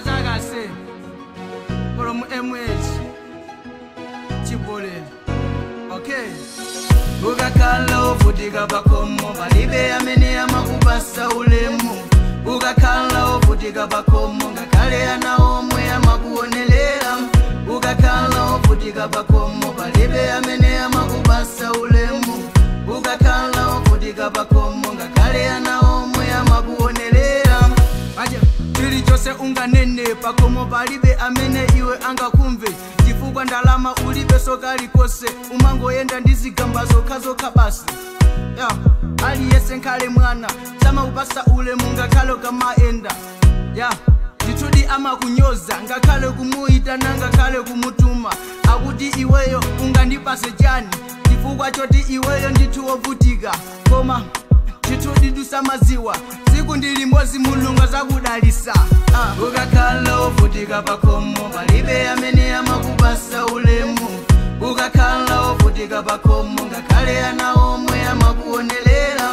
Razakase from MH Chibole. Okay. Ukakhala ovutika pakomo palibe amene amakupasa ulemu. Ukakhala ovutika pakomo ngakhale ana omwe amakuonelera. Ukakhala ovutika pakomo palibe amene amakupasa ulemu. Ukakhala ovutika pakomo ngakhale ana omwe amakuonelera. Aja chilichonse unganene pakomo palibe amene iwe angakumve. Chifukwa ndalama ulibe sokalikose umangoyenda ndi zigamba zokhazokha basi. Yeah. Aliyese nkhale mwana samakupasa ulemu ngakhale kamaenda. Yeah. Ndithudi amakunyoza ngakhale kumuyitana ngakhale kumutuma. Akuti iweyo ungandipase chani chifukwa choti iweyo ndithu wovutika. Koma ndithudi ndusamaziwa tsiku ndi limodzi Mulungu azakudalisa. Ukakhala ovutika pakomo palibe amene amakupasa ulemu. Ukakhala ovutika pakomo ngakhale ana omwe amakuonelera.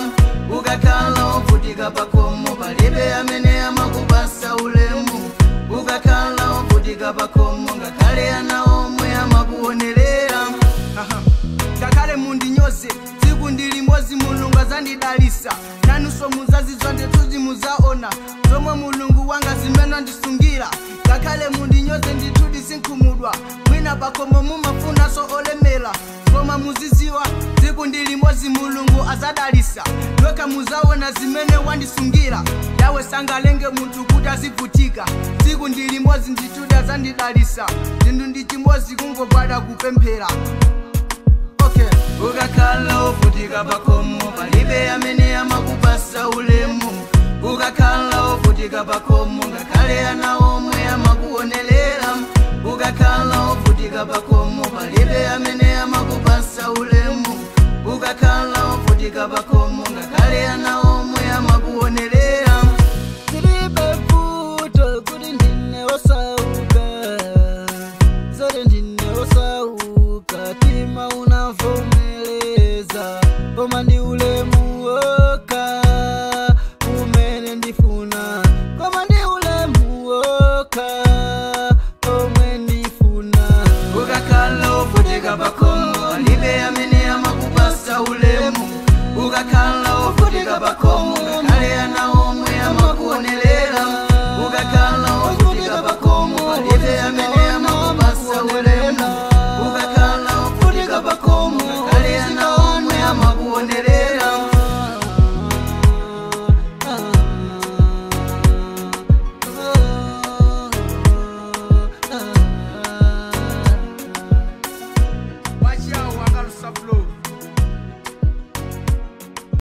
Ukakhala ovutika pakomo palibe amene amakupasa ulemu. Ukakhala ovutika pakomo ngakhale ana omwe amakuonelera. Ngakhale mundinyoze tsiku ndi limodzi Mulungu azandidalisa. Nanunso muzazizwa ndithu muzaona zomwe Mulungu wanga zimene andisungira. Ngakhale mundinyoze ndithudi sinkhumudwa. Mwina pakomo mumafunanso olemera. Koma muziziwa tsiku ndi limodzi Mulungu azadalisa. Nokha muzaona zimene wandisungira. Yawe sangalenge munthu kuti azivutika. Tsiku ndi limodzi ndithudi azandidalisa. Zinthu ndi chimodzi kungogwada kupemphera. Okay. Ukakhala ovutika pakomo palibe amene amakupasa ulemu. Ukakhala ovutika pakomo ngakhale ana omwe amakuonelera. Ukakhala ovutika pakomo palibe amene amakupasa ulemu. Ukakhala ovutika pakomo ngakhale ana